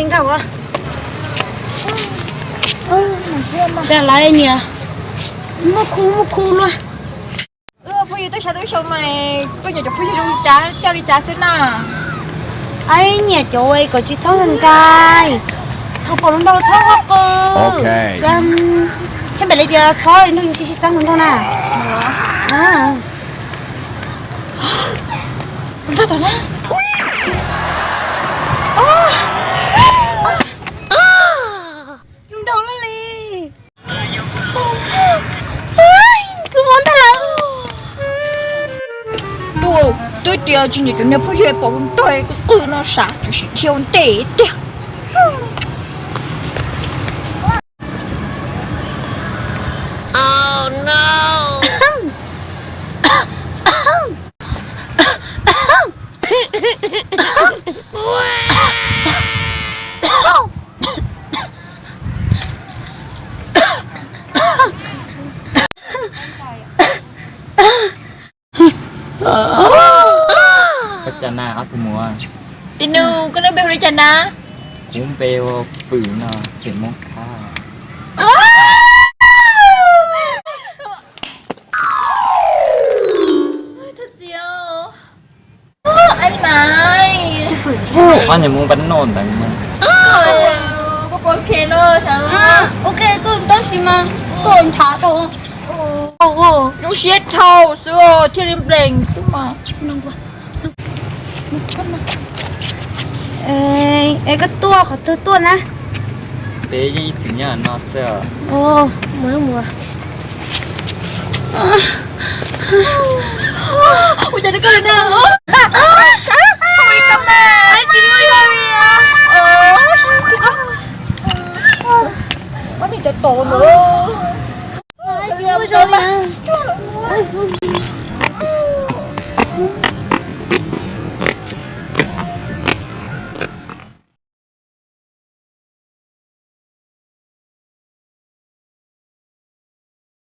Ua, ua lawv niam, muaj khu muaj khu luaj. Phooj ywg, twb sawv tau ib xyoos mas koj nyiam cov phooj ywg zoo li cas, coj li cas xwb na? Aib, nyiam cov uas kom tsis txhob nqaij, thaum pom hluas nraug txhob ua qw. Thiab npaum li tias txhob nrog sib sib txeeb hluas nraug na. Hluas nraug tom na. Hluas nraug loj li. Kuv mob ntag lawm. Tuaj, twb tias tsis nyiam cov niag phooj ywg pom hluas nraug qw qw no sav, tseem sim dhia ua ntej tiag. Koj cas na ob tug muam? Tis nus, koj npe hu li cas na? Kuv npe hu Fwm no, xeem Hmoob Khab. Thov txim os. Ob niag Hmoob npab noj ntawd mas. Koj puas ok no? Ok, koj tab sis mas koj ntshav dhau. Zoo siab dhau xwb thiaj li nplees xwb mas. Es koj tuaj qhov twg tuaj na? Peb yeej ib txwm nyob no xwb. Ua cas koj li na? Ua ni cov tom no.